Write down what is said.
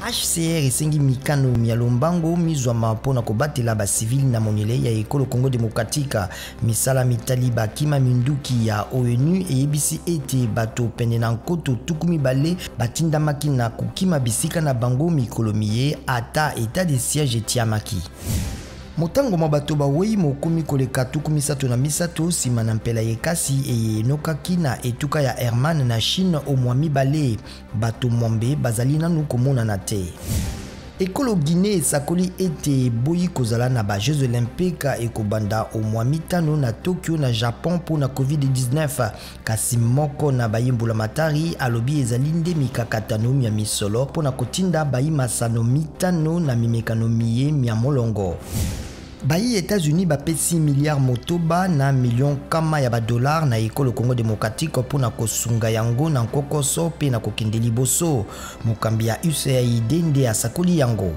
HCR esengi mikano mya lombango mizwama mpo na kobatela basivili na monyele ya ekolo Congo demokratika. Misala mitali bakima minduki ya ONU eyebisi ete bato pene na 20,000 batindamaki na kokima bisika na bango mikolo miye ata etat de siège etiamaki. Motango mwa bato bawei mokomi koleka 33 nsima na mpela yekasi eye enokaki na etuka ya Herman na Chine o mwa mibale. Bato mwambe bazali nanu komonana te. Ekolo Guinee esakoli ete eboyi kozala na ba Jeux Olympiques ekobanda o mwa mitano na Tokyo na Japon mpo na Covid-19. Kasi moko na bayi mbulamatari alobi ezali nde mikakatano mya misolo mpo na kotinda bayi masano mitano na mimekano miye mya molongo. Bayi Etats-Unis bapesi milliard 6 na million kama ya badollar na ekolo Congo démocratique mpo na kosunga yango na nkokoso mpe na kokende liboso. Mokambi ya USAID nde asakoli yango.